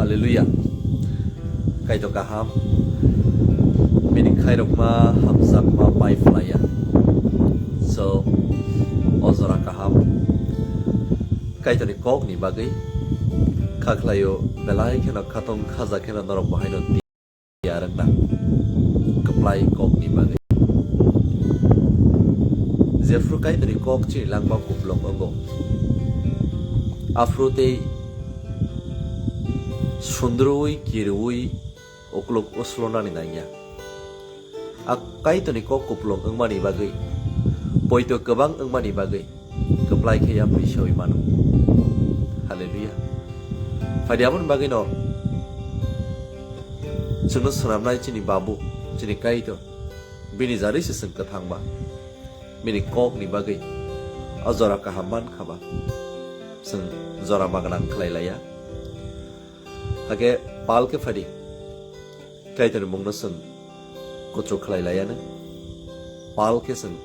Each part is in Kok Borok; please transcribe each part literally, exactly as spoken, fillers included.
Hallelujah. Kaitor kaham. Bini khairokma hamjakma pai phlaiya. So, o jora kaham. Kaitorni kokni bagwi kha khlaio, belai kheno khatong khaja kheno norok bo haino tiya rwngna. Kwplai kokni bagwi. Jephru Kaitorni kok chini langma kuplok wngo. Aphru tei sundrui, kirui, ukluk uslonani nangya. A Kaitorni kok kuplung wngmani bagwi, poito kwbang wngmani bagwi, kwplai khe yapri saui mano. Hallelujah. Phadi aboni bagwino chwngno swnamnai chini Babu, chini Kaitor, bini jarwi se chwng kwthangba, bini kokni bagwi o jora kaham man khaba, chwng jora magwnang khlai laiya. Hakhe pal khe phadi, Kaitorni mungno chwng kuchuk khlai laiya nw, pal khe chwng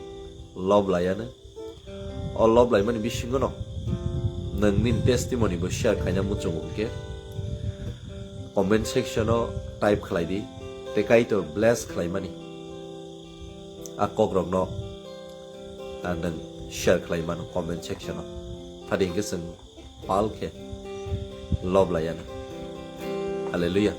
lob laiya nw. O lob laimani bisingo no nwng nini testimony bo share khaina muchungo hwnkhe comment section o type khlai di, tei Kaitor bless khlaimani a kokrokno, ah, nwng share khlai mano comment section o. Phadi hwnkhe chwng pal khe lob laiya nw. Hallelujah.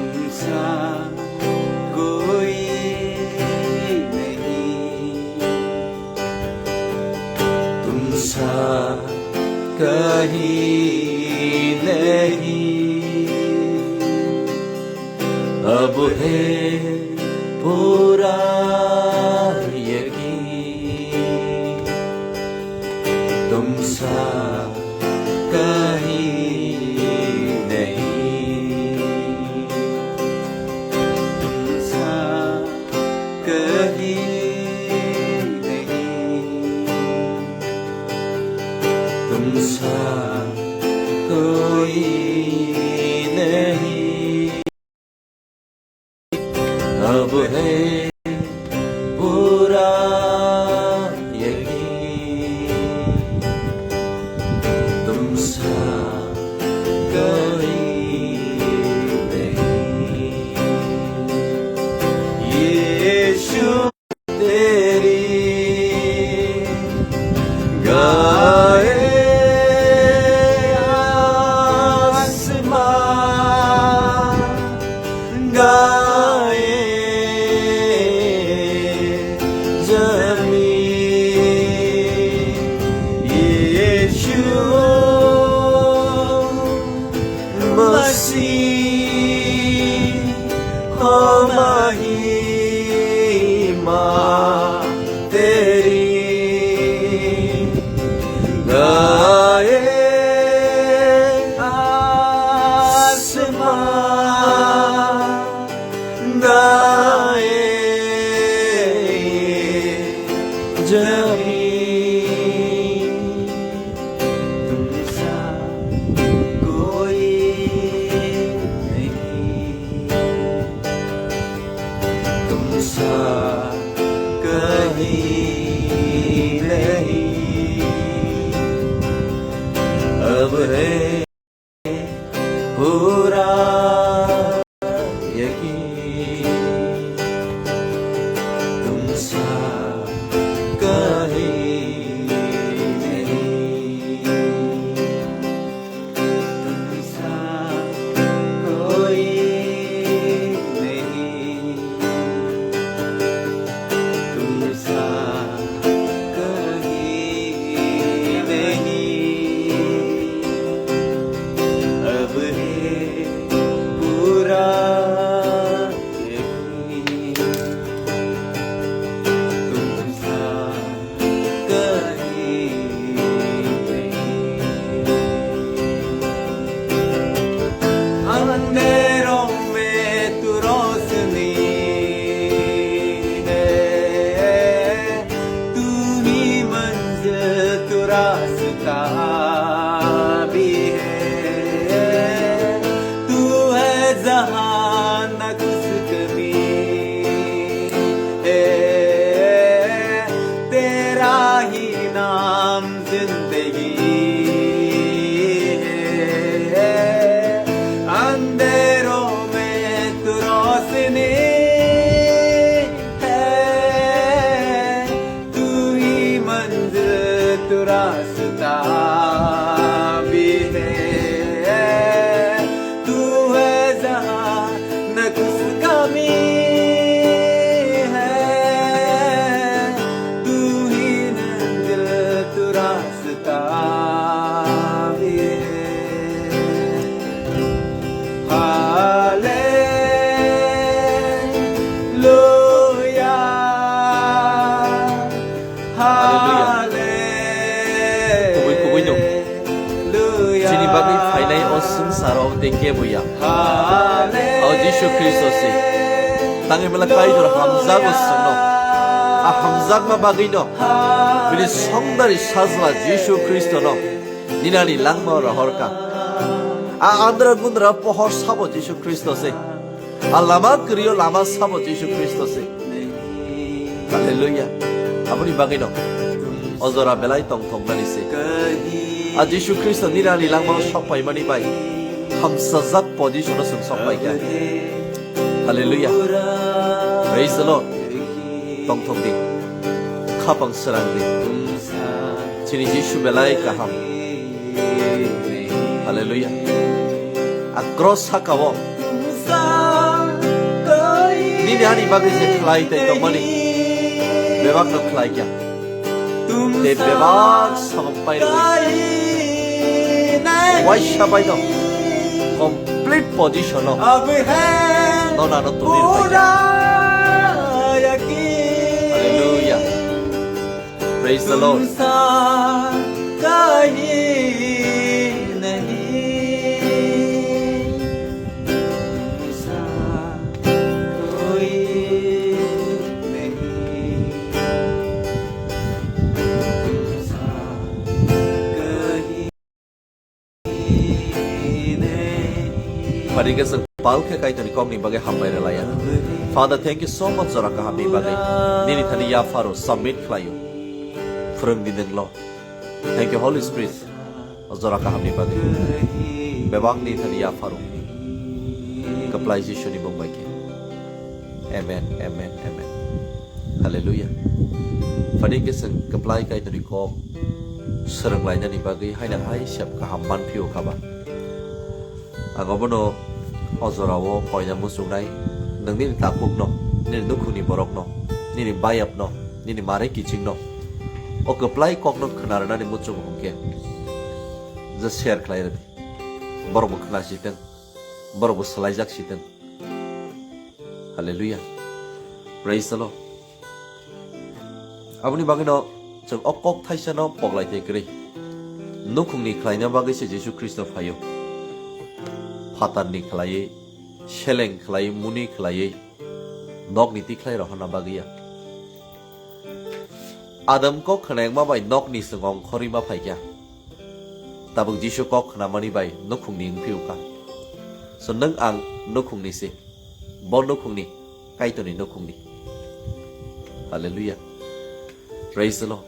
तुमसा कोई नहीं, तुमसा कहीं नहीं। अब है पूरा यकीन, तुमसा कहीं नहीं, तुमसा कहीं नहीं, तुमसा कोई नहीं। अब है पूरा यकीन, तुमसा कोई नहीं। यीशु तेरी गाए आसमां, गाए जमीन, यीशु मसीह हो महिमा तेरी गाए आसमां, गाए जमीन। तुमसा कोई नहीं, तुमसा कहीं नहीं। अब है पूरा यकीन, तुमसा कहीं नहीं, तुमसा कोई नहीं, तुमसा कहीं नहीं। अब है swngcharo tei kebo ya. O Jisu Khristo se. Tangwi mela Kaitor hamjago chwngno. A hamjakma bagwino bini songdari sajla Jisu Khristono ninani langma rohorka. A andra gundra pohor sabo Jisu Khristo se. A lama kwrwio lama sabo Jisu Khristo se. Hallelujah. Aboni bagwino o jora belai tongthoknani se. A Jisu Khristo ninani langmao sok paimani bai hamsajak position-o chwng sok paikha. Hallelujah. Praise the Lord. Tongthok di. Khapang srang di. Chini Jisu belai kaham. Hallelujah. A cross sakao nini ani bagwi je khlai tei tongmani bebakno khlai kha. Tei bebak samung pai rwui waisa baino complete position-o nonano tongwi rwkha. Hallelujah. Praise the Lord. Phari khe chwng pal khe Kaitorni kokni bagwi hambai rwlaiya. Father, thank you so much jora kahamni bagwi. Nini thani yapharo submit khlaio. Phwrwng di nwng lo. Thank you, Holy Spirit. O jora kahamni bagwi. Bebakni thani yapharo. Kwplai Jisuni mung bai khe. Amen, amen, amen. Hallelujah. Phani khe chwng kwplai Kaitorni kok swrwnglainani bagwi haino hai sep kaham manphio khaba. Ang obono o jorao koina muchungnai, nwng nini takhukno, nini nukhungni borokno, nini bayapno, nini mare kichingno o kwplai kokno khna rwnani muchungo hwnkhe je share khlai rwdi. Borokbo khna sitwng, borokbo swlaijak sitwng. Hallelujah. Praise the Lord. Aboni bagwino chwng o kok thaisano poglai tei kwrwi. Nukhungni khlaina bagwi se Jisu Khristo phaio. Phatarni khlaiwi, seleng khlaiwi, muni khlaiwi, nokni tikhlai rohorna bagwi ya. Adam kok khnaima bai nokni chwng ongkhorwi ma phaikha. Tabuk Jisu kok khnamani bai nukhungni wngphio kha. So nwng ang nukhungni se. Bo nukhungni, Kaitorni nukhungni. Hallelujah. Praise the Lord.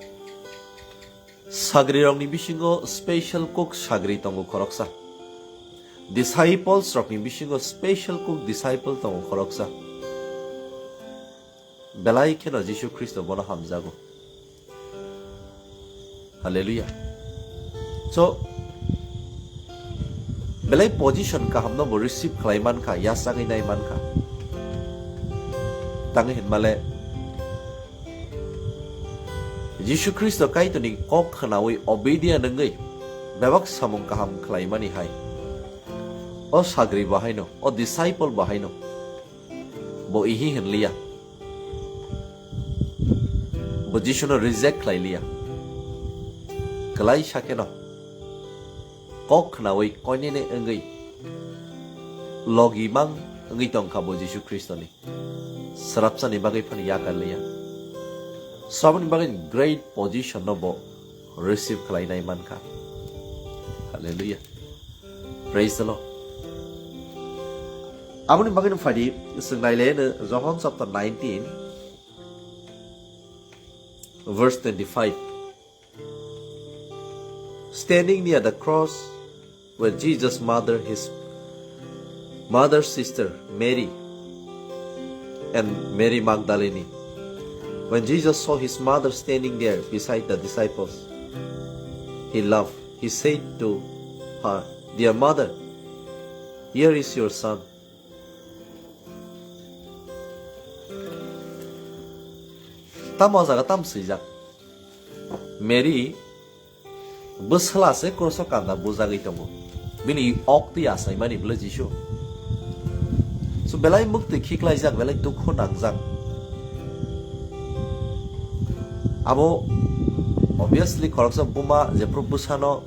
Sagrirokni bisingo special cook sagri tongo khoroksa. Disciples rokni bisingo special cook disciple tongo khoroksa. Belai kheno Jisu Khristo bono hamjago. Hallelujah. So, belai position kahamno bo receive khlai mankha, yachagwi nai mankha. Tangwi hinmale, Jisu Khristo Kaitorni kok khnaui obedient wngwi bebak samung kaham khlaimani hai. O sagri bo haino, o disciple bo haino. Bo ihi hinliya. Bo Jisuno reject khlai liya. Kwlai sakheno kok khnaui koinene wngwi logi mang wngwi tongkha bo Jisu Khristoni. Swrapsani bagwi phano yakar liya. Swrapni bagwi great position no bo receive khlainai mankha. Hallelujah. Praise the Lord. Aboni bagwi no phadi, chwng naile no John chapter nineteen, verse twenty-five. Standing near the cross were Jesus' mother, his mother's sister Mary, and Mary Magdalene. When Jesus saw his mother standing there beside the disciples he loved, he said to her, "Dear mother, here is your son." Tamo o jaga tam swijak. Mary bwsla se kroso kanda bujagwi tongo. Bini ok twi achaimani bwle Jisu. So belai muktwi khiklaijak, belai dukhu nangjak. Abo obviously khoroksa buma jephru bwsano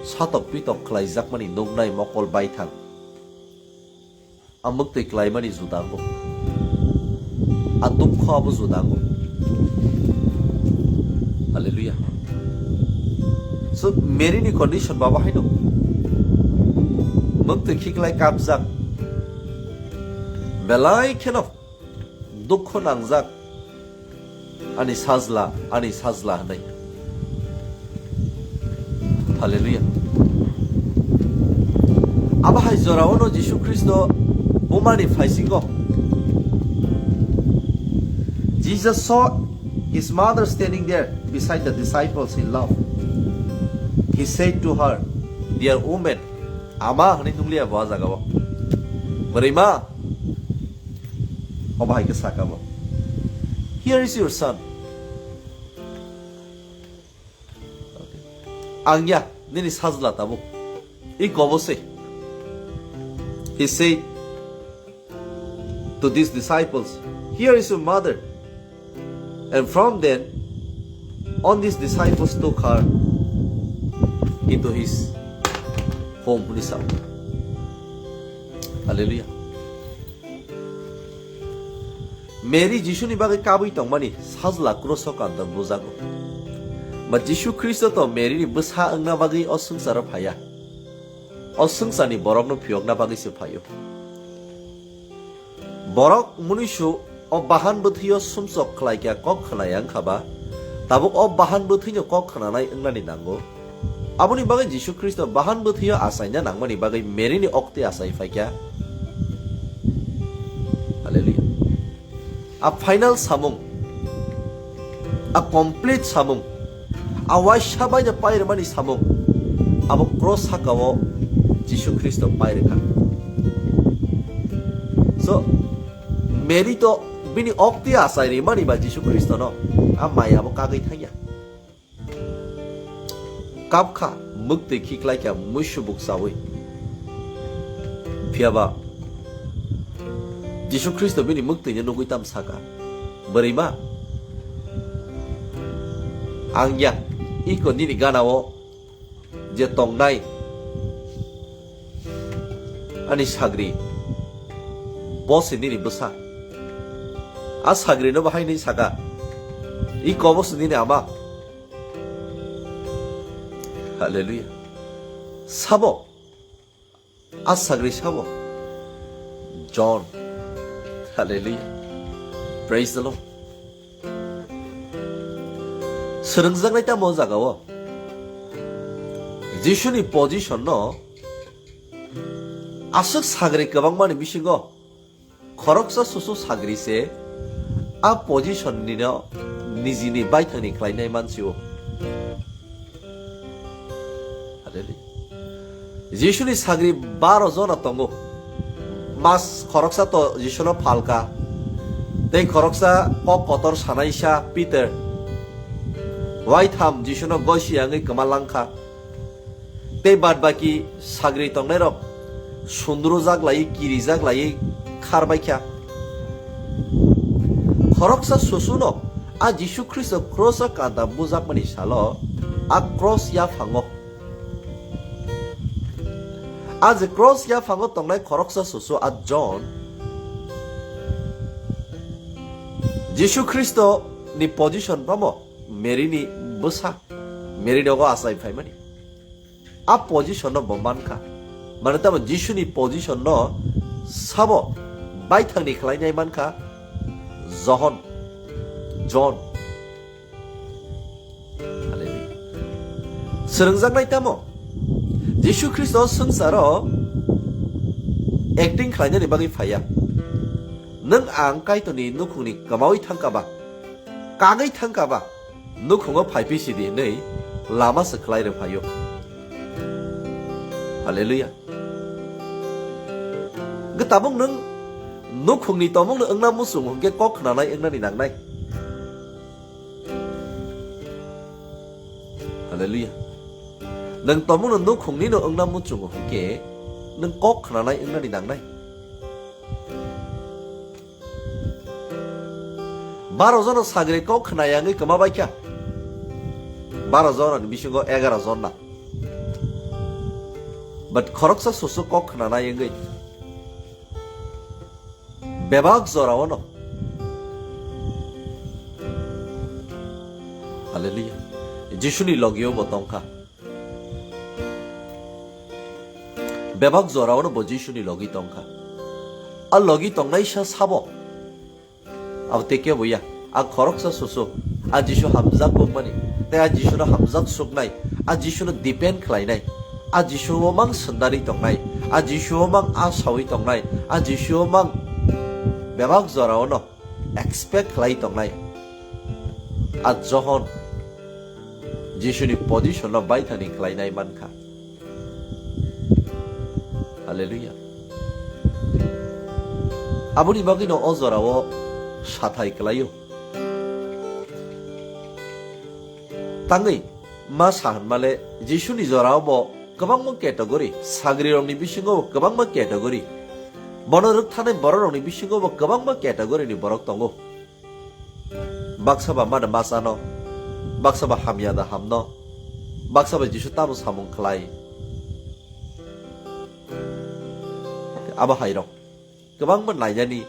satok pitok khlaijakmani nuknai mokol baithang. A mwktwi klaimani juda ango. A dukho abo juda ango. Hallelujah. So, Mary ni condition baba haino. Mwktwi khiklai kapjak. Belai kheno dukho nangjak. Ani sajla, ani sajla hwnwi. Hallelujah. Abo hai jorao no Jisu Khristo bumani phaisingo. Jesus saw his mother standing there beside the disciples he loved. He said to her, "Dear woman," ama hwnwi nukliya bo a jagao. Bwrwima, obo hai khe saka bo, "Here is your son." Ang ya, nini sajla tabuk. I kobo se. He said to these disciples, "Here is your mother." And from then on, these disciples took her into his home, hwnwi sao. Hallelujah. Mary Jisuni bagwi kabwi tongmani sajla kroso kandok bujago. Ba Jisu Khristo to Mary ni bwsa wngna bagwi o swngcharo phaiya. O swngcharni borokno phiyokna bagwi se phaio. Borok munisu o bahan bwthwio sumsok khlaikha kok khnaya wngkha ba, tabuk o bahan bwthwino kok khnanai wngnani nango. Aboni bagwi Jisu Khristo bahan bwthwio achaina nangmani bagwi Mary ni okti achai phaikha. Hallelujah. A final samung, a complete samung, a waisa baino pairwmani samung, abo cross sakao Jisu Khristo pairwkha. So, Mary to bini okti achai rimani ba Jisu Khristono a maya bo kagwi thangya. Kapkha, mwktwi khiklaikha, muisubuk chawi. Phiyaba Jisu Khristo bini mwktwino nugwi tamo saka, "Bwrwima, ang ya, iko nini ganao je tongnai ani sagri, bo se nini bwsa." A sagrino bo hai hwnwi saka, "Iko bo se nini ama." Hallelujah. Sabo. A sagri sabo. John. Hallelujah. Praise the Lord. Swrwngjaknai tamo o jagao. Jisuni position no aswk sagri kwbangmani bisingo khoroksa susu sagri se a position nino nijini baithangni khlainai mansi o. Hallelujah. Jisuni sagri baro jona tongo. Mas khoroksa to Jisuno phalka. Tei khoroksa kok kotor sanaisa Peter. Waitham Jisuno gosi yangwi kwma langkha. Tei bad baki sagri tongnairok sundrujak lai, kirijak lai kharbaikha. Khoroksa susuno a Jisu Khristo cross o kanda bujakmani salo a cross yaphango. A je cross yaphango tongnai khoroksa susu a John. Jisu Khristo ni position bamo Mary ni bwsa, Mary nogo achai phaimani. A position no bo mankha. Mane tamo Jisuni position no sabo baithangni khlainai mankha Johon, John. Hallelujah. Swrwngjaknai tamo? Jisu Khristo swngcharo acting khlainani bagwi phaiya. Nwng ang Kaitorni nukhungni kwmawi thangkha ba, kagwi thangkha ba, nukhungo phai phi sidi hwnwi lama se khlai rw phaio. Hallelujah. Hwnkhe tabuk nwng nukhungni tongmungno wngna muchungo hwnkhe kok khnanai wngnani nangnai. Hallelujah. Nwng tongmungno nukhungnino wngna muchungo hwnkhe nwng kok khnanai wngnani nangnai. Baro jono sagri kok khna yangwi kwma baikha. Baro jononi bisingo egaro jonna. But khoroksa susu kok khnanai wngwi bebak jorao no. Hallelujah. Jisuni logio bo tongkha. Bebak jorao no bo Jisuni logi tongkha. A logi tongnai sa sabo. Abo tei kebo ya. A khoroksa susu. A Jisu hamjak kokmani. Tei a Jisuno hamjak suknai. A Jisuno depend khlainai. A Jisuo mang sundari tongnai. A Jisuo mang asawi tongnai. A Jisuo mang bebak jorao no expect khlai tongnai. A Johon Jisuni position no baithani khlainai mankha. Hallelujah. Aboni bagwino o jorao sathai kwlaio. Tangwi ma sa hwnmale Jisuni jorao bo kwbangma category, sagrirokni bisingo bo kwbangma category, bono rwkthanai bororokni bisingo bo kwbangma category ni borok tongo. Baksa ba mada masano, baksa ba hamya da hamno, baksa ba Jisu tamo samung khlai. Abo hairok kwbangma nainani.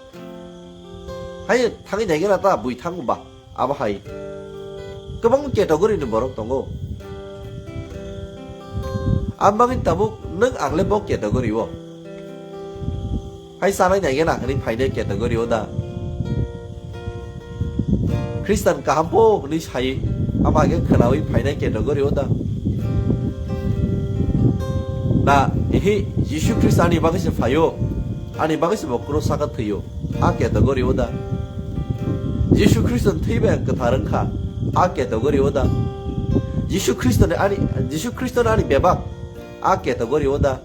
Hai thangwi naigena ta bui thango ba, abo hai kwbangma category ni borok tongo. Ang bagwi tabuk nwng ang le bo category o. Hai sanai naigena hwnwi phainai category o da. Khristan kaham po hwnwi sai, ama khe khwnawi phainai category o da. Na, ihi, Jisu Khristo ani bagwi se phaio, ani bagwi se bo krus saka thwio, a category o da. Jisu Khristo ni thwi bai ang kwthar wngkha, a category o da. Jisu Khristo ni ani, Jisu Khristo ni ani bebak, a category o da.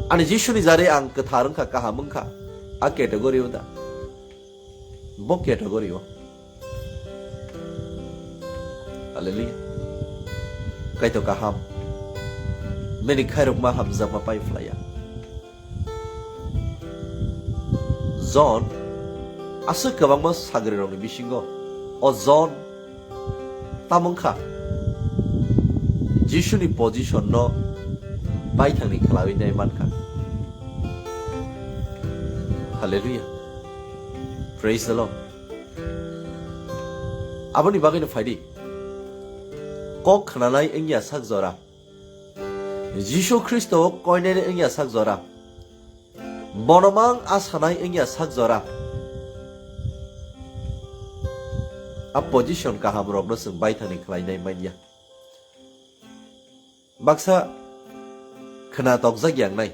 Ani Jisuni jare ang kwthar wngkha, kaham wngkha, a category o da. Bo category o. Hallelujah. Kaitor kaham. Meni khairokma hamjakma pai phlaiya. John aswk kwbangma sagrirokni bisingo o John tamo wngkha Jisuni position no baithangni khlawi nai mankha. Hallelujah. Praise the Lord. Aboni bagwino phaidi. Kok khnanai wngya sak jora. Jisu Khristo koinene wngya sak jora. Bono mang asanai wngya sak jora. A position kaham rokno chwng baithangni khlainai manya. Baksa khna tokjak yang nai.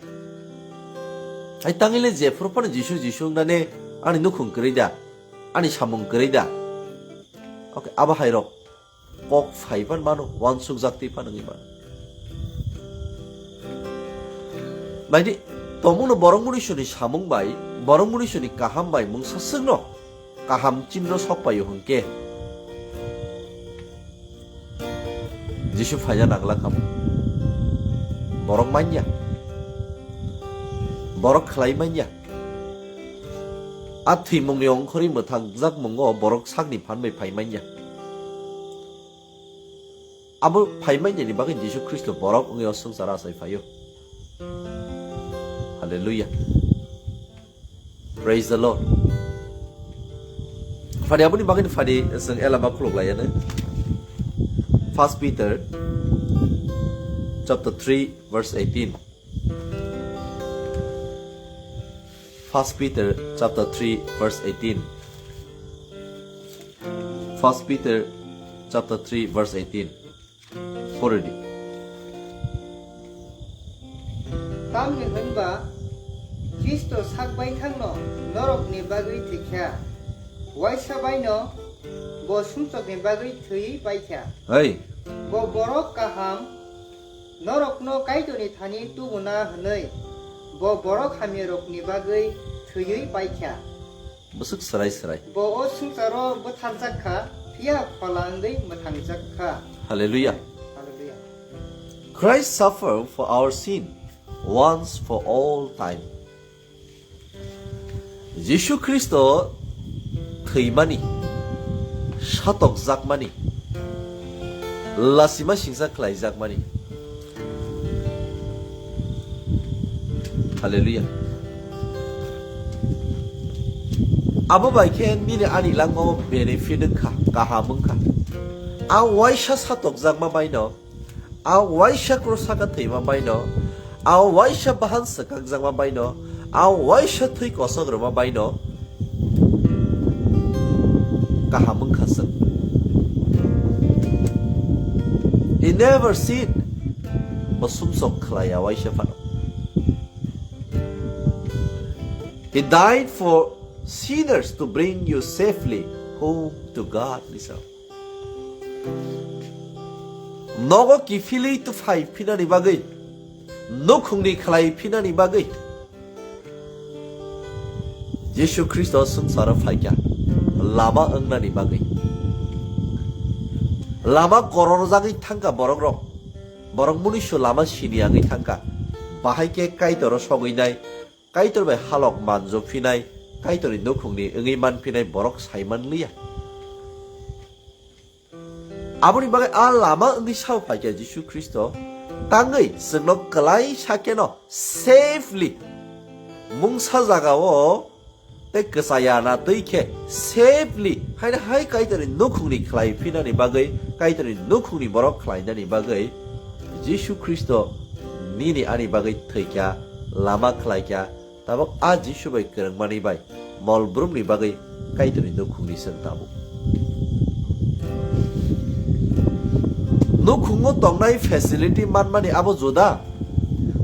Ai tangile jephuru phano Jisu Jisu wngnane ani nukhung kwrwi da, ani samung kwrwi da. Okay, abo hai rok kok phai pan mano, wansuk jak twi pan wngwi mano. Naidi, tomungno borok munisuni samung bai, borok munisuni kaham bai mungsa swkno kaham chinno sok paio hwnkhe, Jisu phaina nangla kamo. Borok manya. Borok khlai manya. A thwimungni ongkhorwi mwthangjak mungo borok sakni phan bai phai manya. Abo phai manyani bagwi Jisu Khristo borok wngwi o swngcharo achai phaio. Hallelujah. Praise the Lord. Phadi aboni bagwi phadi chwng elama khuluk laiyano. First Peter chapter three verse eighteen. First Peter chapter three verse eighteen. First Peter chapter three verse eighteen. Poridi. Tamni hwnba Khristo sak baithangno norokni bagwi thwikha, waisa baino bo sumsokni bagwi thwiwi paikha. Hey. Bo borok kaham norokno Kaitorni thani tubuna hwnwi bo borok hamyarokni bagwi thwiwi paikha. Bwswk swrai swrai. Bo o swngcharo bwtharjak kha, phiya phola wngwi mwthangjak kha. Hallelujah. Hallelujah. Christ suffered for our sin once for all time. Jisu Khristo thwimani, satokjakmani, lasima singsa khlaijakmani, Hallelujah. Abo bai khe nini ani langmao benefit wngkha, kaham wngkha. A waisa satokjakma baino, a waisa kros saka thwima baino, a waisa bahan swkakjakma baino, a waisa thwi kosok rwma baino kaham wngkha chwng. He never sin. Bo sumsok khlai a waisa phano. He died for sinners to bring you safely home to God, Lisa. Nogo kiphilwi tufai phinani bagwi, nukhungni khlai phinani bagwi, Jisu Khristo swngcharo phaikha, lama wngnani bagwi. Lama kororjagwi thangkha borokrok, borok munisu lama sini yangwi thangkha, bahai khe Kaitoro sogwi nai, Kaitor bai halok manjo phinai, Kaitorni nukhungni wngwi man phinai borok sai man liya. Aboni bagwi a lama wngwi sao phaikha Jisu Khristo, tangwi chwngno kwlai sakheno safely mungsa jagao tei kwchaya na twi khe safely haino hai Kaitorni nukhungni khlai phinani bagwi, Kaitorni nukhungni borok khlainani bagwi Jisu Khristo nini ani bagwi thwikha, lama khlaikha, tabuk a Jisu bai kwrwngmani bai mol brumni bagwi Kaitorni nukhungni chwng tabuk. Nukhungo tongnai facility manmani abo juda,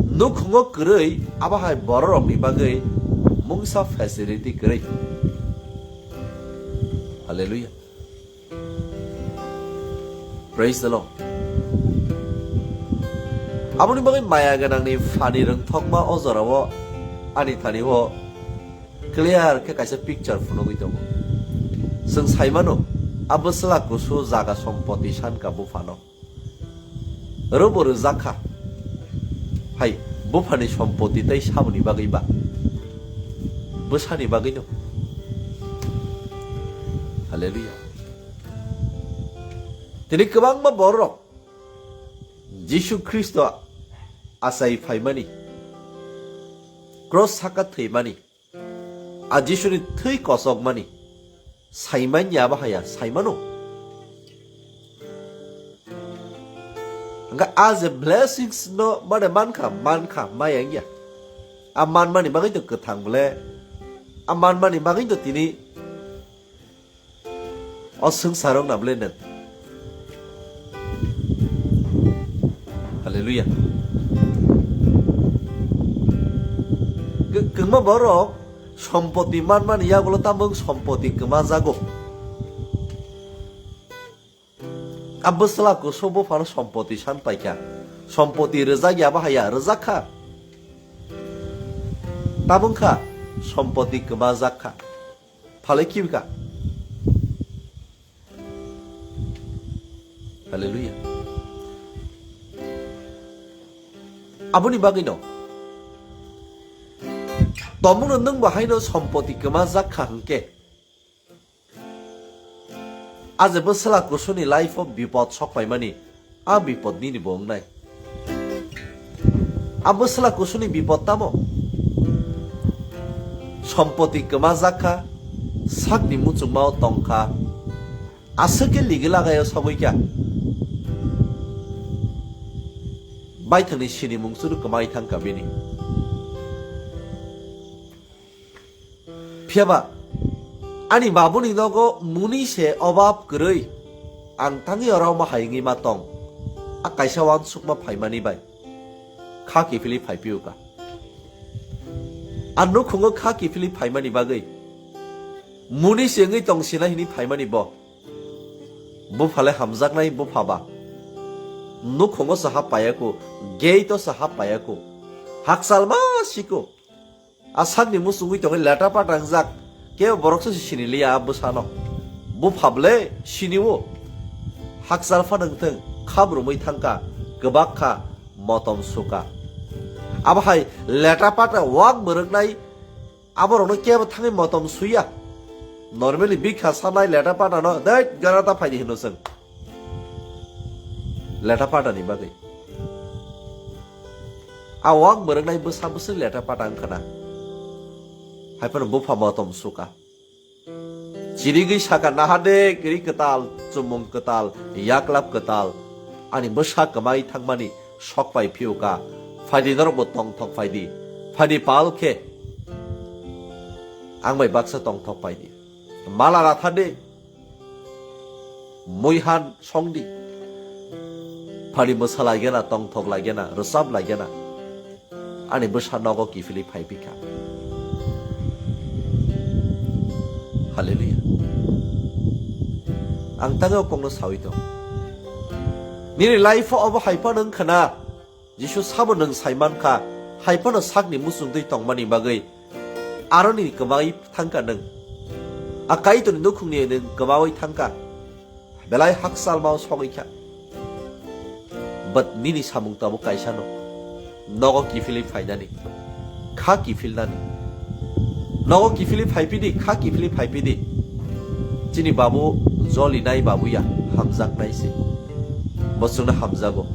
nukhungo kwrwi abo hai bororokni bagwi mungsa facility kwrwi. Hallelujah. Praise the Lord. Aboni bagwi maya gwnangni phani rwngthokma o jorao ani thani o clear khe kaisa picture phunugwi tongo. Chwng sai mano, a bwsla kusu jaga sompoti sanka buphano. Robo rwjak kha. Hai, buphani sompoti tei samoni bagwi ba? Bwsani bagwino. Hallelujah. Tini kwbangma borok Jisu Khristo achai phaimani, cross saka thwimani, a Jisuni thwi kosokmani, saimanya ba haya, saimano. Hwnkhe a je blessings no mane mankha, mankha, maya wngya. A manmani bagwi to kwthang bole, a manmani bagwi to tini o swngchar wng na bole nwng. Hallelujah. Kwbangma borok sompoti manmani yagulo tamo wng sompoti kwma jago. A bwsla kusu buphano sompoti san paikha. Sompoti rwjak ya bahai ya, rwjak kha. Tabung kha, sompoti kwma jak kha. Phalai khibi kha. Hallelujah. Aboni bagwino tomungno nwng bahaino sompoti kwma jak kha hwnkhe, a je bwsla kusuni life o bipod sok paimani, a bipod nini bo wngnai. A bwsla kusuni bipod tamo? Sompoti kwma jak kha, sakni muchungma o tong kha, aswk khe ligi lagai o sogwi kha. Baithangni sinimung chwrwk kwmai thang kha bini. Phiya ba, ani babuni nogo muni se obab kwrwi, ang tangwi oro ma hai wngwi ma tong. A kaisa uansukma phaimani bai kha kiphilwi phai phiyokha. A nukhungo kha kiphilwi phaimani bagwi muni se wngwi tong sina hini phaimani bo. Buphale hamjaknai bupha ba. Nukhungo se hap paiyaku, gate o se hap paiyaku. Hakchal ma siko. A sakni muchungwi tongwi leta pata wngjak, kebo borok se sini liya a bwsano. Bupha ble sini o. Hakchal phano wngthung, khabrumwi thangkha, kwbak kha, motom sukha. Abo hai leta pata wak mwrwknai, aborokno kebo thangwi motom suya. Normally bikha sanai leta patano, "Dei, gana ta phaidi," hino chwng. Leta patani bagwi. A wak mwrwngnai bwsa bwswk leta pata wngkhana. Haiphano bupha motom suka. Chirigwi saka, "Naha de, ri kwtal, chumung kwtal, yaklap kwtal, ani bwsa kwmai thangmani sok pai phiuka, phaidi norokbo tongthok phaidi, phaidi pal khe ang bai baksa tongthok paidi. Mala ratha de, muihan songdi, phaidi mwsa laigena, tongthok laigena, rwchap laigena." Ani bwsa nogo kiphilwi phai phikha. Hallelujah. Ang tangwi o kokno sawi tong. Nini life o obo hai phano wngkha na, Jisu sabo nwng sai mankha, hai phano sakni muchungtwi tongmani bagwi aroni kwmai thangkha nwng. A Kaitorni nukhungni nwng kwmawi thangkha. Belai hakchalmao sogwi kha. But nini samung tabuk kaisano. Nogo kiphilwi phainani. Kha kiphilnani. Nogo kiphilwi phaiphidi, kha kiphilwi phaiphidi. Chini babu jolinai babuya, hamjaknai se. Bo chwngno hamjago.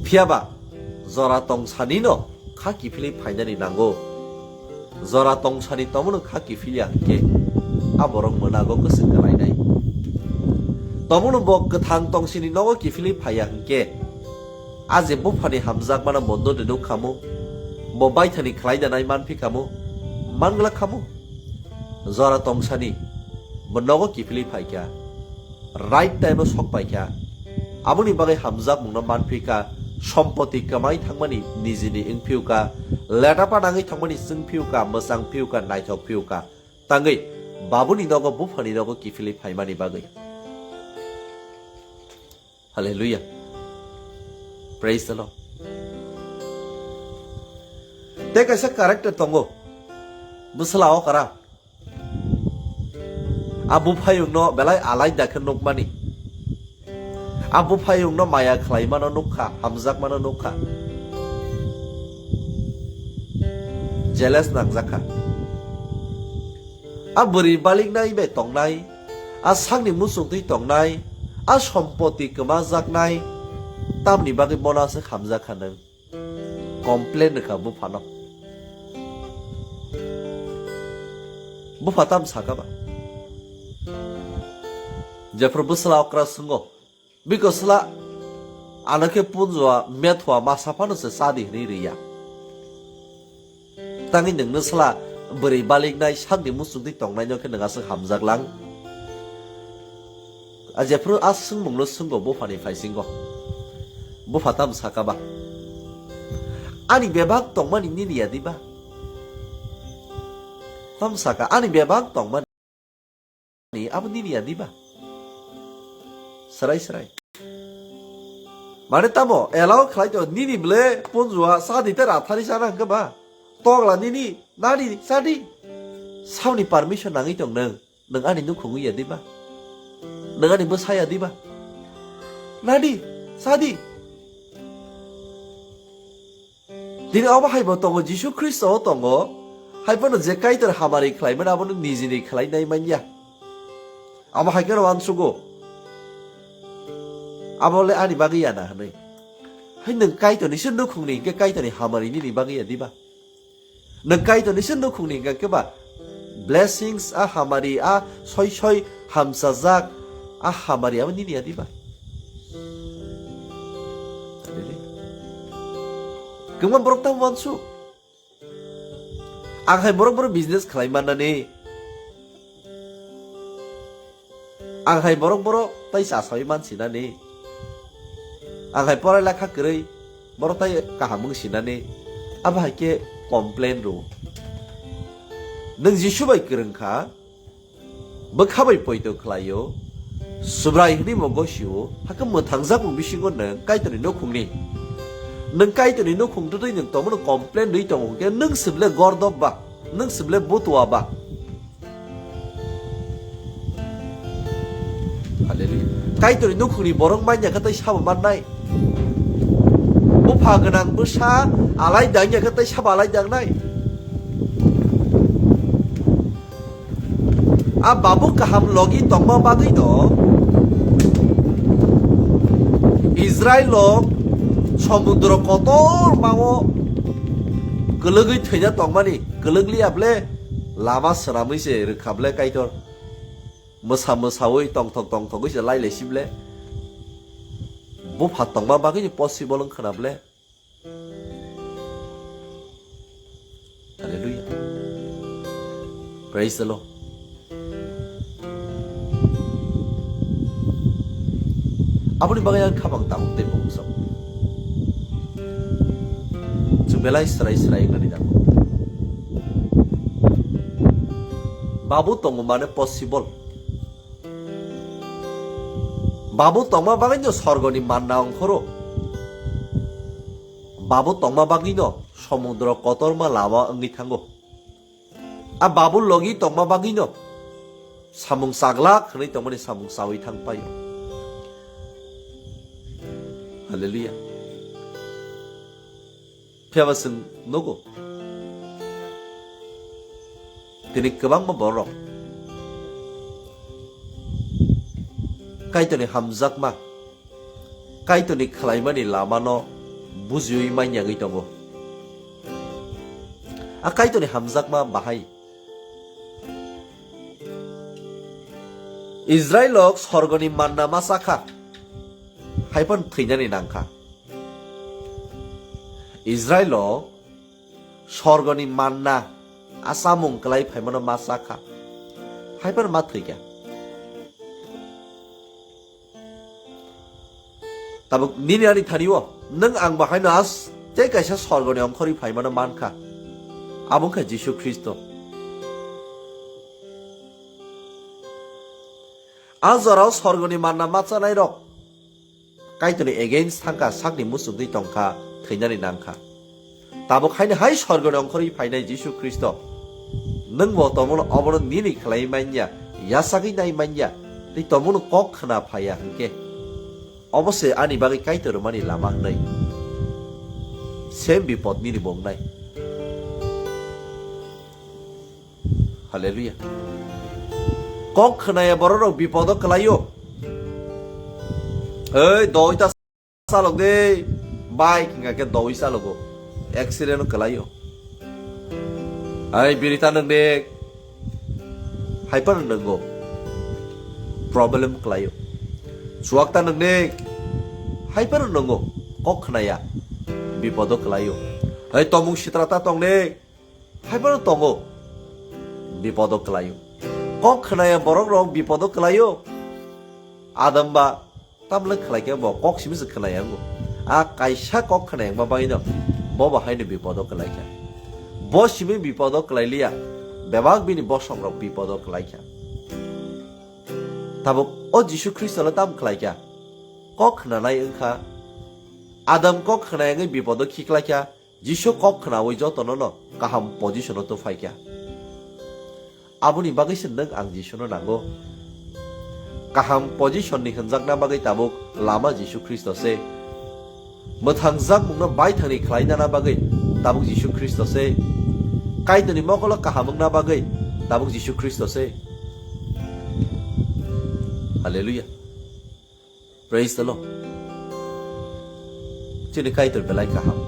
Phiyaba, jora tongsanino kha kiphilwi phainani nango. Jora tongsani tomono kha kiphilya hinkhe, a borok mwnago kwchwng kwlainai. Tomono bo kwthang tongsini nogo kiphilwi phaiya hinkhe, a je buphani hamjakmano bondo de nuk khamu, bo baithani khlai danai manphi khamu, mangla khamu. Jora tongsani bo nogo kiphilwi phaikha. Right time o sok paikha. Aboni bagwi hamjakmungno manphikha, sompoti kwmai thangmani nijini wngphiyukha, letapa nangwi thangmani chwngphiyukha, mwchangphiyukha, naithokphiyukha. Tangwi babuni nogo buphani nogo kiphilwi phaimani bagwi. Hallelujah. Praise the Lord. Tei kaisa character tongo. Bwsla okra. A buphayungno belai alaida khe nukmani. A buphayungno maya khlaimano nukkha, hamjakmano nukkha. Jealous nangjakha. A bwrwi baliknai bai tongnai, a sakni muchungtwi tongnai, a sompoti kwmajaknai, tamni bagwi bono aswk hamjakha nwng? Complain rwkha buphano. Bupha tam saka ba? Jephru bwsla okra swngo, "Biko sla, ano khe punjua methua masa phano se chadi," hwnwi rwya. Tangwi nwngno sla bwrwi baliknai sakni muchungtwi tongnaino khe nwng aswk hamjaklang? A jephru a swngmungno swngo buphani phaisingo. Bupha tam saka ba? Ani bebak tongmani nini ya diba? Tam saka, ani bebak tongmani abo nini ya diba? Srai srai. Mane tamo allow khlai to, nini ble punjua chadi te rathari chana hwnkhe ba? Tokla nini, nani chadi? Saboni permission nangwi tong nwng? Nwng ani nukhungwi ya diba? Nwng ani bwsa ya diba? Nadi, sadi. Tini obo hai bo tongo, Jisu Khristo o tongo. Hai phano je Kaitor hamari khlaimani abono nijini khlainai manya. Amo hai kheno uansugo. Abo le ani bagwi ya na hwnwi. Hai nwng Kaitorni se nukhungni hinkhe Kaitorni hamari nini bagwi ya diba? Nwng Kaitorni se nukhungni hinkhe ba blessings a hamari a soi soi hamsajak a hamari abo nini ya diba? Kwbangma borok tamo uansu. Ang hai borok borok business khlai mannani. Ang hai borok borok tai chasawi man sinani. Ang hai porai lekha kwrwi borok tai kaham wng sinani. Abo hai khe complain rw. Nwng Jisu bai kwrwng kha, bwkha bai poito khlaio, Subrai hwnwi bo gosio, hakhe mwthangjakmung bisingo nwng Kaitorni nukhungni. Nwng Kaitorni nukhung twtwi nwng tongmano complain rwi tongo hwnkhe nwng sible gordop ba, nwng sible butua ba. Hallelujah. Kaitorni nukhungni borok manya khe tei sabo mannai. Bupha gwnang bwsa alai dangya khe tei sabo alai dangnai. A babu kaham logi tongma bagwi no Israel rok Somudro kotormao kwlwgwi thwina tongmani kwlwgliya ble, lama swnamwi se rwkha ble Kaitor. Mwsa mwsawi tongthok tongthogwi se lai lai si ble. Bupha tongma bagwi ni possible wng khwna ble. Hallelujah. Praise the Lord. Aboni bagwi ang khabang tabuk tei bongso. Chwng belai srai srai wngnani nango. Babu tongo mane possible. Babu tongma bagwino sorgoni manna ongkhoro. Babu tongma bagwino somudro kotorma lama wngwi thango. A babu logi tongma bagwino samung chaglak hwnwi tongmani samung chawi thang paio. Hallelujah. Phiyaba chwng nugo. Tini kwbangma borok Kaitorni hamjakma, Kaitorni khlaimani lamano bujiwi manyagwi tongo. A Kaitorni hamjakma bahai? Israilrok sorgoni manna ma chakha, haiphano thwinani nangkha. Israilrok sorgoni manna a chamung kwlai phaimano ma chakha, haiphano ma thwikha. Tabuk nini ani thani-o nwng ang bo haino as tei kaisa sorgoni ongkhorwi phaimano mankha, abo wngkha Jisu Khristo. A jorao sorgoni manna ma chanairok Kaitorni against thangkha, sakni muchungtwi tongkha, thwinani nangkha. Tabuk haino hai sorgoni ongkhorwi phainai Jisu Khristo, nwng bo tomono obono nini khlai manya, yachagwi nai manya, tei tomono kok khna phaiya hwnkhe, obo se ani bagwi Kaitor rwmani lama hwnwi. Same bipod nini bo wngnai. Hallelujah. Kok khnaya bororok bipodo kwlaio. Ei, doi ta salok de, bike hingka khe doi salogo. Accident kwlaio. Ei, biri ta nwng de, hai phano nwngo. Problem kwlaio. Chuak ta nwng de, hai phano nwngo. Kok khnaya, bipodo kwlaio. Ei, tomung sitra ta tong de, hai phano tongo, bipodo kwlaio. Kok khnaya borok rok bipodo kwlaio. Adam ba tamle khlai khe bo kok simi se khnaya wngo. A kaisa kok khnaya wngma bagwino bo bo haino bipodo kwlai kha. Bo simi bipodo kwlai liya, bebak bini bosong rok bipodo kwlai kha. Tabuk o Jisu Khristo le tam khlai kha? Kok khnanai wngkha. Adam kok khnaya wngwi bipodo khiklai kha. Jisu kok khnaui jotono no kaham position o tufai kha. Aboni bagwi se nwng ang Jisuno nango. Kaham position ni hwnjakna bagwi tabuk lama Jisu Khristo se. Mwthang jakmungno baithangni khlainana bagwi tabuk Jisu Khristo se. Kaitorni mokolo kaham wngna bagwi tabuk Jisu Khristo se. Hallelujah. Praise the Lord. Chini Kaitor belai kaham.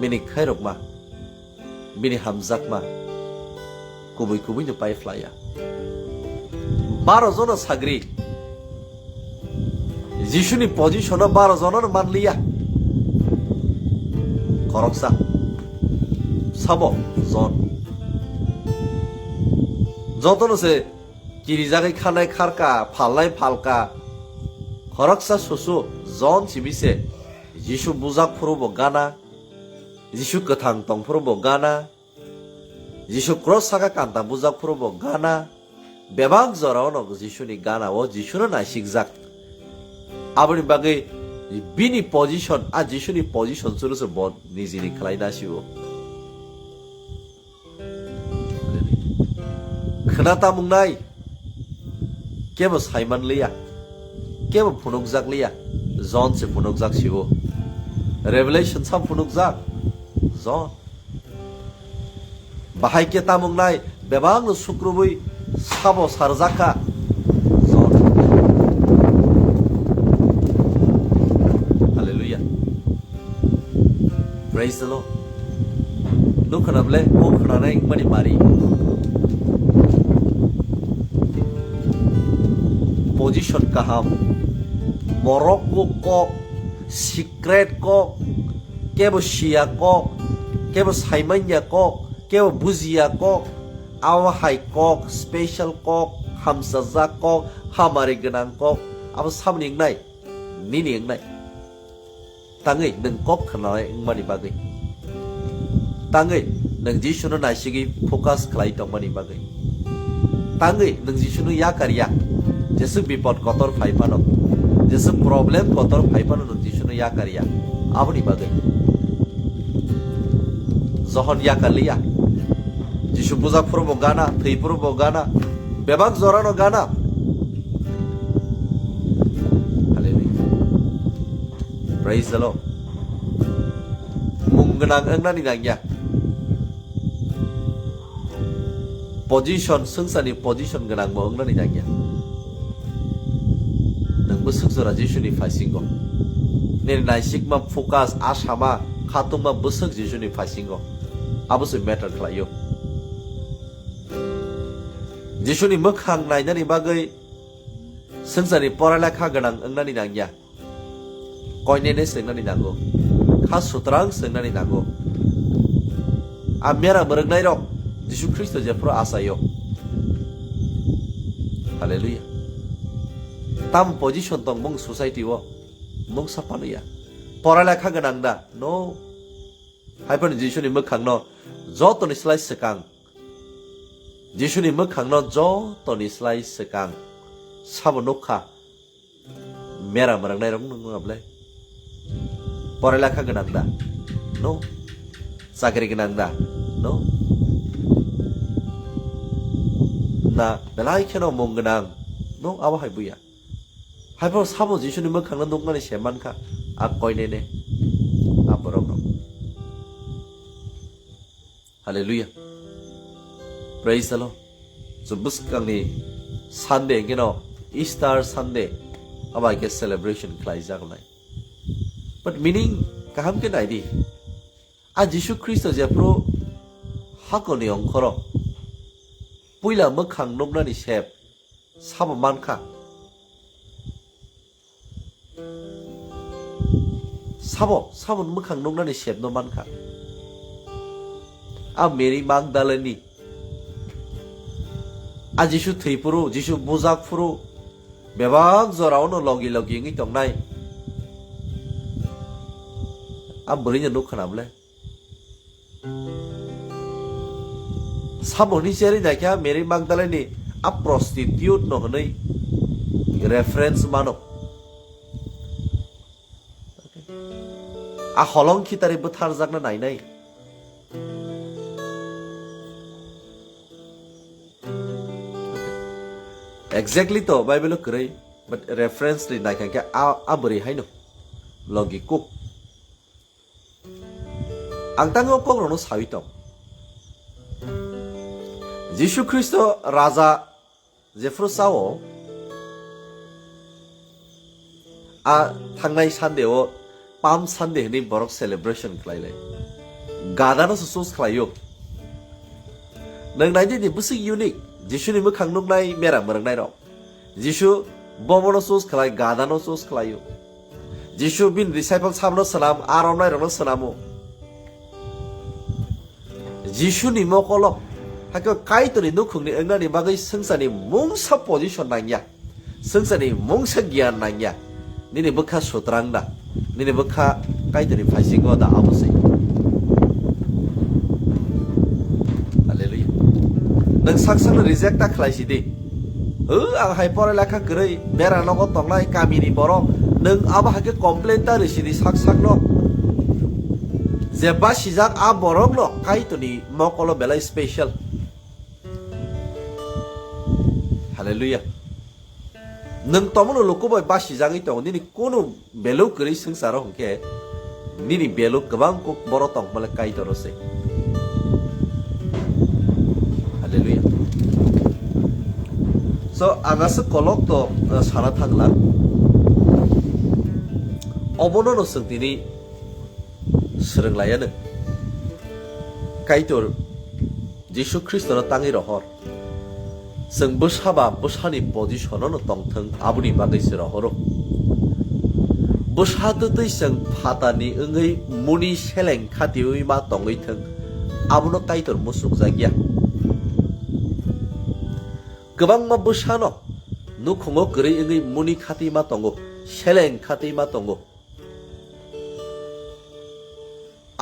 Bini khairokma, bini hamjakma, kubui kubui no pai phlaiya. Baro jona sagri. Jisuni position o baro jona no manliya. Khoroksa. Sabo Jon. Jotono se kirijagwi khanai kharka, phalnai phalka. Khoroksa susu Jon simi se Jisu bujak phuru bo gana, Jisu kwthang tong phuru bo gana, Jisu cross saka kanta bujak phuru bo gana. Bebak jorao no Jisuni gana o Jisuno naisikjak. Aboni bagwi bini position, a Jisuni position chwlo se bo nijini khlai nasio. Khna tamung nai, kebo saiman liya, kebo phunukjak liya, Jon se phunukjak sibo. Revelation sam phunukjak, Jon. Bahai khe tamung nai, bebak no sukrubui sabo sarjak kha, Jon. Hallelujah. Praise the Lord. Nuk khana ble, kok khana nai mani mari. Position kaham. Borok kok, secret kok, kebo siya kok, kebo saimanya kok, kebo bujiya kok, abo hai kok, special kok, hamsajak kok, hamari gwnang kok, abo samni wngnai, nini wngnai. Tangwi nwng kok khwnanai wngmani bagwi. Tangwi nwng Jisuno naisigwi focus khlai tongmani bagwi. Tangwi nwng Jisuno yakar ya. Jeswk bipod kotor phai phano, jeswk problem kotor phai phano nwng Jisuno yakar ya. Aboni bagwi. Johon yakar liya. Jisu bujak phuru bo gana, thwi phuru bo gana, bebak jorano gana. Hallelujah. Praise the Lord. Mung gwnang wngnani nangya. Position, swngcharni position gwnang bo wngnani nangya. Nwng bwswk jora Jisuni phaisingo. Nini naisikma focus, asama, khatungma bwswk Jisuni phaisingo. Abo se matter khlaio. Jisuni mwkhang nainani bagwi swngcharni poralekha gwnang wngnani nangya. Koinene swngnani nango. Kha sutrang swngnani nango. A mera mwrwknairok Jisu Khristo jephuru achaio. Hallelujah. Tam position tong mung society o. Mung sapanuya. Poralekha gwnang da? No. Haiphano Jisuni mwkhangno jotoni slai swkang. Jisuni mwkhangno jotoni slai swkang. Sabo nukha. Mera mwrwknairok nung nung ablai. Poralekha gwnang da? No. Chakri gwnang da? No. Na belai kheno mung gwnang? No, abo hai buya. Haiphano sabo Jisuni mwkhangno nuknani se mankha, a koinene, a borok rok. Hallelujah. Praise the Lord. So bwskangni Sunday hwnkhe no Easter Sunday, abo hai khe celebration khlai jak nai. But meaning kaham khe nai di. A Jisu Khristo jephuru hakorni ongkhoro puila mwkhang nuknani sep sabo mankha. Sabo, sabo mwkhang nuknani sepno mankha. A Mary Magdalene, a Jisu thwi phuru, Jisu bujak phuru, bebak jorao no logi logi wngwi tongnai. A bwrwi no nuk khna bwle. Sabo hwnwi cherwi naikha Mary Magdalene a prostitute no hwnwi reference mano. A holong khitari bwtharjakna nainai. Exactly to Bible o kwrwi, but reference ri naikha khe a, a bwrwi haino logi kuk. Ang tangwi o kokrokno saui tong. Jisu Khristo Raja jephru sao, a thangnai Sunday o Palm Sunday hwnwi borok celebration khlai lai. Gadano se choose khlaio. Nwng nai di, ni bwswk unique. Jisuni mwkhang nuknai mera mwrwknairok. Jisu bobono choose khlai, gadano choose khlaio. Jisu bini disciple sabno swnam, a romnairokno swnamo. Jisuni mokolo, hakhe Kaitorni nukhungni wngnani bagwi swngcharni mungsa position nangya, swngcharni mungsa giyan nangya. Nini bwkha sutrang da? Nini bwkha Kaitorni phaisingo da? Abo se. Hallelujah. Nwng sak sakno reject ta khlai sidi. O, ang hai porai lekha kwrwi, bera nogo tongnai kamini borok. Nwng abo hai khe complain ta rwi sidi sak sakno. Je basijak a borokno Kaitorni mokolo belai special. Hallelujah. Nwng tomono luku bai basijagwi tongo, nini kunu value kwrwi swngcharo hwnkhe, nini value kwbang kuk boro tongmale Kaitor se. Hallelujah. So, ang aswk kolok to, uh, sana thangla. Obono no chwng tini swrwng laiya nw. Kaitor Jisu Khristono tangwi rohor. Chwng bwsa ba bwsani position-o no tongthwng, aboni bagwi se rohoro. Bwsa twtwi chwng phatarni wngwi muni seleng khatiwi ma tongwi thwng, abono Kaitor muchungjakya. Kwbangma bwsano nukhungo kwrwi wngwi muni khatwi ma tongo, seleng khatwi ma tongo.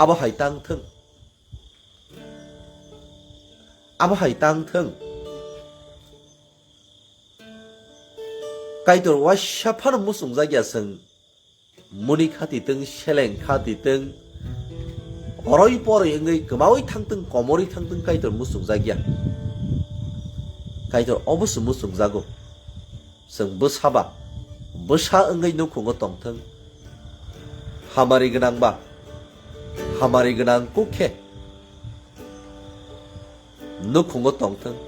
Abo hai tang thwng. Abo hai tang thwng. Kaitor waisa phano muchungjakya chwng. Muni khati twng, seleng khati twng, oroi poroi wngwi kwmawi thang twng, komorwi thang twng, Kaitor muchungjakya. Kaitor obo se muchungjago. Chwng bwsa ba, bwsa wngwi nukhungo tongthwng. Hamari gwnang ba, hamari gwnang kuk khe nukhungo tongthwng.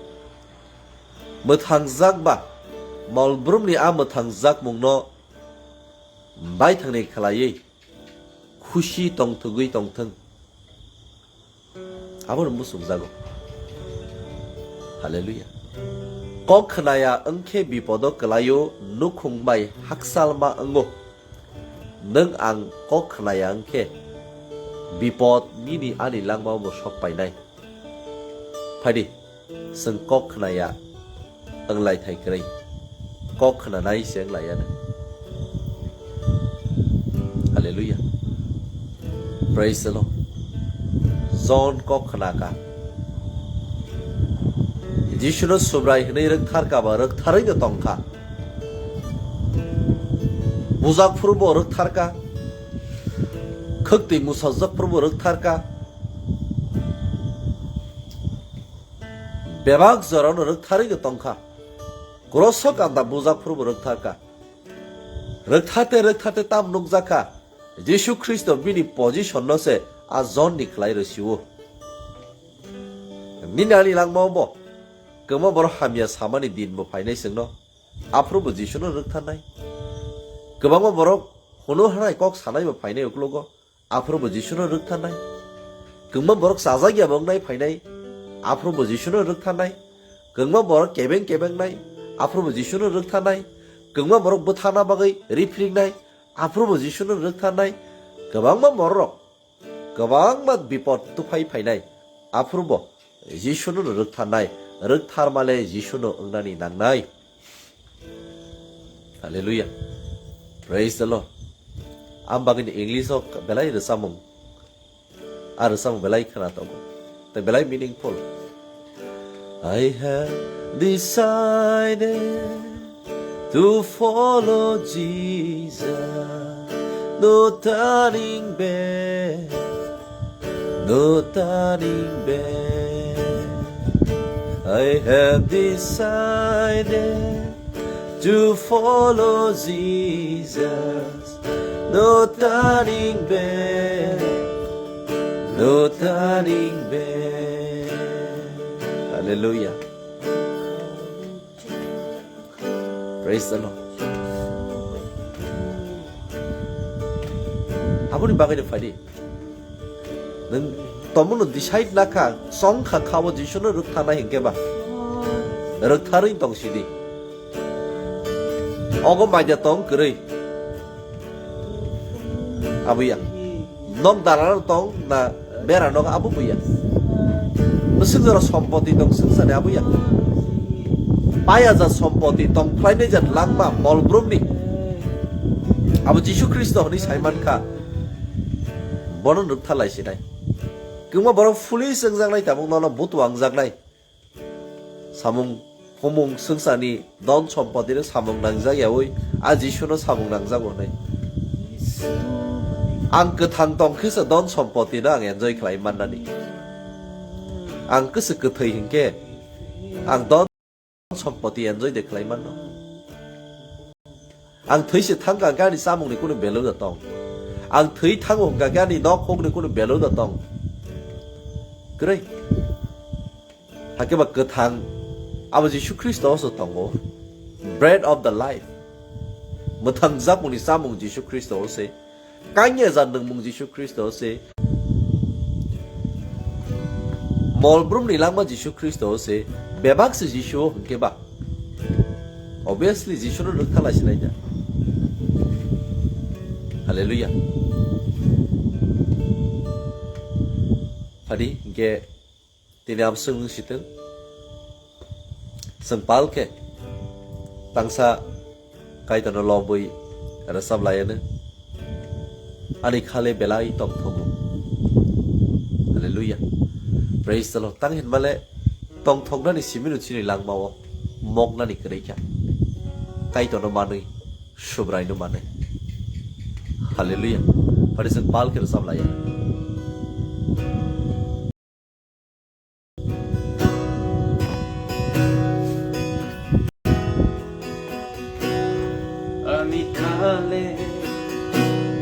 Mwthangjak ba, mol brumni a mwthangjakmungno baithangni khlaiwi khusi tongthwgwi tongthwng. Abono muchungjago. Haleluya. Kok khnaya wngkhe bipodo kwlaio, nukhung bai hakchalma wngo. Nwng ang kok khnaya wngkhe bipod nini ani langmao bo sok painai. Phaidi, chwng kok khnaya wnglaithai kwrwi, kok khnanai se wnglaiyano. Hallelujah. Praise the Lord. John kok khnaka. Jisuno Subrai hwnwi rwktharka ba rwktharwi no tongkha. Bujak phuru bo rwktharka. Khwktwi musajak phuru bo rwktharka. Bebak jorano rwktharwi no tongkha. Kroso kanda bujak phuru bo rwktharka. Rwkthate rwkthate tam nukjakha. Jisu Khristo bini position no se a John ni khlai rwsio. Nini ani langmao bo kwma borok hamya samani din bo phainai chwngno. Aphuru bo Jisuno rwktharnai. Kwbangma borok hunu hanai kok sanai bo phainai uklogo. Aphuru bo Jisuno rwktharnai. Kwbangma borok chajak ya bo wngnai phainai. Aphuru bo Jisuno rwktharnai. Kwbangma borok kebeng kebeng nai. Aphuru bo Jisuno rwktharnai. Kwbangma borok bwthana bagwi riphiringnai. Aphuru bo Jisuno rwktharnai. Kwbangma borok kwbangma bipod tuphai phainai, aphuru bo Jisuno rwktharnai, rwktharmale Jisuno wngnani nangnai. Hallelujah. Praise the Lord. Ang bagwino English o belai rwchapmung, a rwchapmung belai khwna tongo, tei belai meaningful. I have decided to follow Jesus. No turning back, no turning back. I have decided to follow Jesus. No turning back, no turning back. Hallelujah. Praise the Lord. Aboni bagwi no phaidi. Nwng tomono decide nakha, chongkha kha o Jisuno rwktharnai hinkhe ba. Rwktharwi tong sidi. Ogo maida tong kwrwi. Abuya. Nok dara tong na bera nok abu buya. Bwswk jora sompoti tong swngchani abuya. Paya jat sompoti tong phlainai jat langma mol brumni. Abo Jisu Khristo hwnwi saimankha. Bono rwktharlai sinai. Kwbangma borok foolish wngjaknai tabuk nono butu wngjaknai. Samung humung swngcharni don sompotino samung nangjak yaui a Jisuno samung nangjago hwnwi. Ang kwthang tongkhe se don sompotino ang enjoy khlai mannani. Ang khe se kwthwi hinkhe ang don sompoti enjoy de khlai manno. Ang thwi se thangkha hwnkhe ani chamungni kunu value da tong. Ang thwi thango hwnkha khe ani nok hokni kunu value da tong. Kwrwi. Hakhe ba kwthang abo Jisu Khristo o se tongo. Bread of the life. Mwthang jakmungni chamung Jisu Khristo o se. Kanya jan nwngmung Jisu Khristo se. Molbrumni langma Jisu Khristo se. Bebak se Jisu o hwnkhe ba. Obviously, Jisu no nwng thala sinai da. Hallelujah. Phadi, hwnkhe tini amswk wng sitwng. Chwng pal khe tangsa Kaitorno lobwi rwchap laianw, ani khale belai tongthogo. Hallelujah. Praise the Lord. Tang hinmale tongthoknani simino chini langmao moknani kwrwi kha. Kaitorno manwi, Subraino manwi. Hallelujah. Phadi chwng pal khe rwchap laianw. Ani khale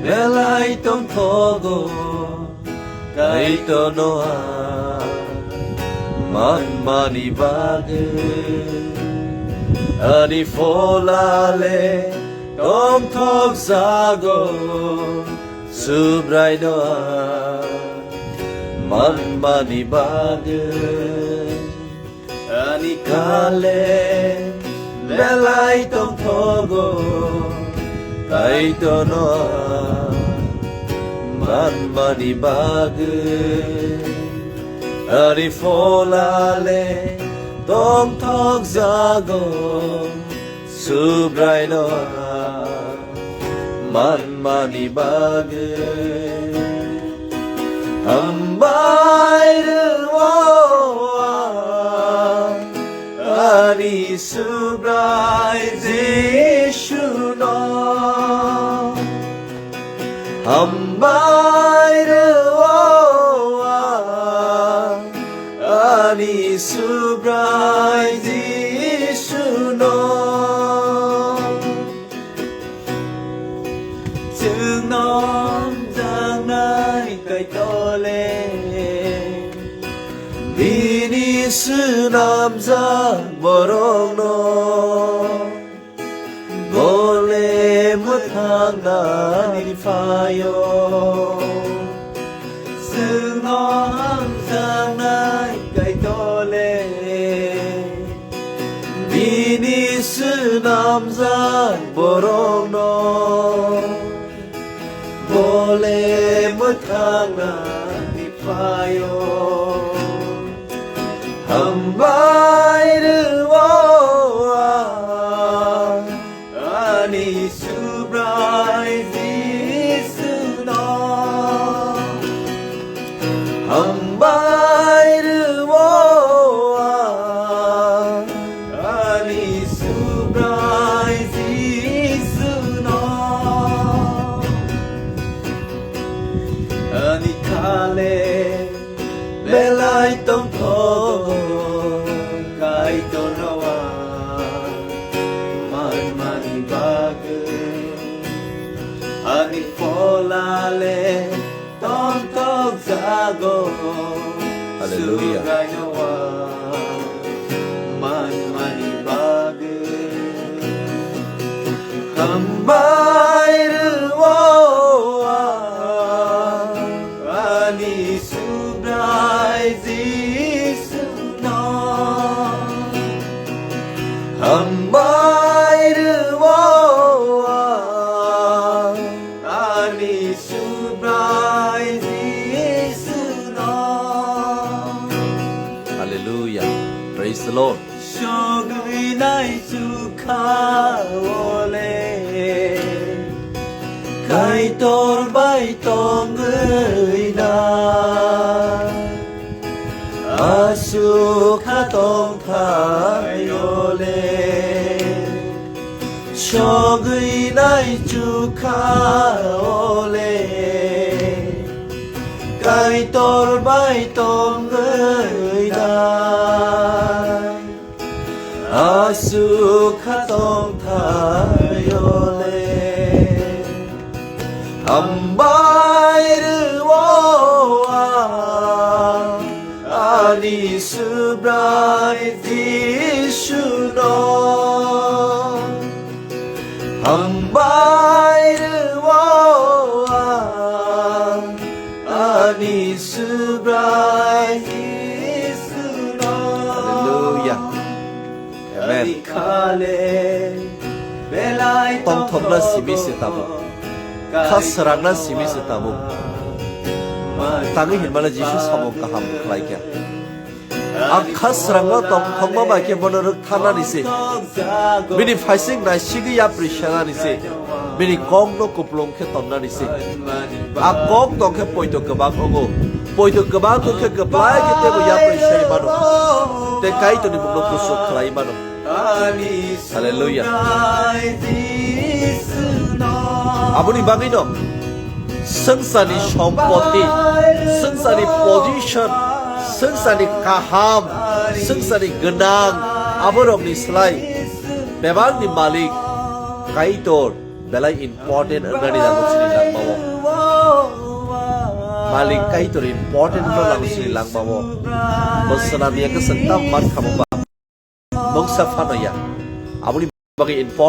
belai tongthogo, Kaitorno ang manmani bagwi. Ani pholale tongthok jago, Subraino ang manmani bagwi. Ani khale belai tongthogo, Kaitorno ang manmani bagwi. Ani pholale tongthok jago, Subraino ang manmani bagwi. Hambai rw-o ang ani Subrai Jisuno. Hambai rw-o ang ani Subrai Jisuno. Chwngno hamjaknai Kaitorle, bini swnamjak borokno. Bole mwthangnani phaio, chwngno hamjaknai Kaitorle, bini swnamjak borokno. Bole mwthangnani phaio, hambai rw-o ang ani Subrai Jisuno. Hambai rw-o ang ani Subrai Jisuno. Ani khale belai tongthogo, Kaitorno ang manmani bagwi. Ani pholale tongthok jago. Hallelujah. Subraino ang manmani bagwi. Hambai rw-o ang ani Subrai Jisuno. Hambai rw-o ang ani Subrai Jisuno. Hallelujah. Praise the Lord. Sogwi nai chukha ole, Kaitor bai tongwi na. Aswk kha tongthai ole, sogwi nai chukha ole, Kaitor bai tongwi nai. Aswk kha tongthai ole, hambai rw-o ang ani Subrai Jisuno. Hambai rw-o Hallelujah. Amen. Tongthokna simi se tabuk. Kha srangna simi se tabuk. Tangwi hinmale Jisu samung kaham khlaikha. Ang kha srangno tongthokma bai khe bono rwktharnani se. Bini phaising naisigwi yapri senani se. Bini kokno kuplung khe tonnani se. A kok tong khe poito kwbang wngo. Poito kwbang wng khe kwplai khe teibo yapri sai mano. Tei Kaitorni mungno kusu khlai mano. Hallelujah. Aboni bagwino swngcharni sompoti, swngcharni position, swngcharni kaham, swngcharni gwnang, aborokni slai bebakni malik Kaitor belai important wngnani nango chini langmao. Malik Kaitor important wngna nango chini langmao. Bo swnam ya kwchwng tam man khamo ba. Mungsa phano ya. Aboni bagwi important.